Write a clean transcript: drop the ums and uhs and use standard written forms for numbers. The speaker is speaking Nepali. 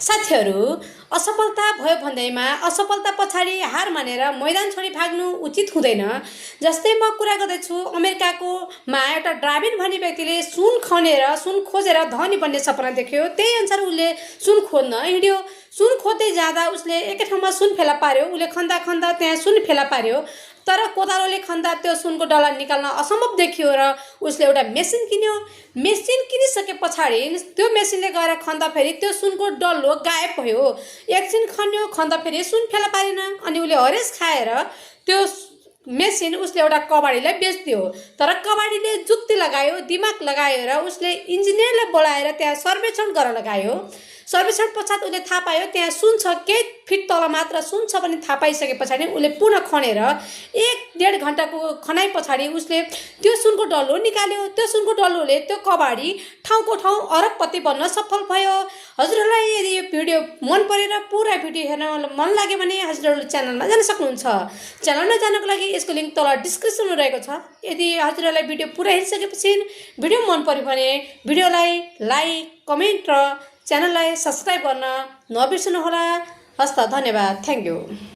साथीहरू, असफलता भयो भन्दैमा असफलता पछाडि हार मानेर मैदान छोडी भाग्नु उचित हुँदैन। जस्तै म कुरा गर्दैछु अमेरिकाको एउटा ड्राबिन भन्ने व्यक्तिले सुन खनेर सुन खोजेर धनी बन्ने सपना देख्यो। त्यही अनुसार उसले सुन खोज्न हिँड्यो। सुन खोज्दै जाँदा उसले एकै ठाउँमा सुन फेला पार्यो। उसले खन्दा खन्दा त्यहाँ सुन फेला पार्यो, तर कोदालोले खन्दा त्यो सुनको डल्ला निकाल्न असम्भव देखियो र उसले एउटा मेसिन किन्यो। मेसिन किनिसके पछाडि त्यो मेसिनले गएर खन्दा फेरि त्यो सुनको डल्लो गायब भयो। एकछिन खन्यो, खन्दा फेरि सुन फेला पारेन। अनि उसले हरेस खाएर त्यो मेसिन उसले एउटा कबाडीलाई बेच्दियो। तर कबाडीले जुक्ति लगायो, दिमाग लगायो र उसले इन्जिनियरलाई बोलाएर त्यहाँ सर्वेक्षण गर्न लगायो। सर्वेक्षण पश्चात उसले थाहा पायो त्यहाँ सुन छ, केही फिट तल मात्र सुन छ भने थाहा पाइसके पछाडि उसले पुनः खनेर 1-1.5 घण्टाको खनाइ पछाडि उसले त्यो सुनको डल्लो निकाल्यो। त्यो सुनको डल्लोले त्यो कबाडी ठाउँको ठाउँ अरबपति बन्न सफल भयो। हजुरहरूलाई यदि यो भिडियो मन परेर पुरा भिडियो हेर्न मन लाग्यो भने हजुरहरूले च्यानलमा जान सक्नुहुन्छ। च्यानलमा जानको लागि यसको लिङ्क तल डिस्क्रिप्सनमा रहेको छ। यदि हजुरहरूलाई भिडियो पुरा हेरिसकेपछि भिडियो मन पर्यो भने भिडियोलाई लाइक, कमेन्ट र च्यानललाई सब्स्क्राइब गर्न नबिर्सनुहोला। हस्त, धन्यवाद, थ्याङ्क यू।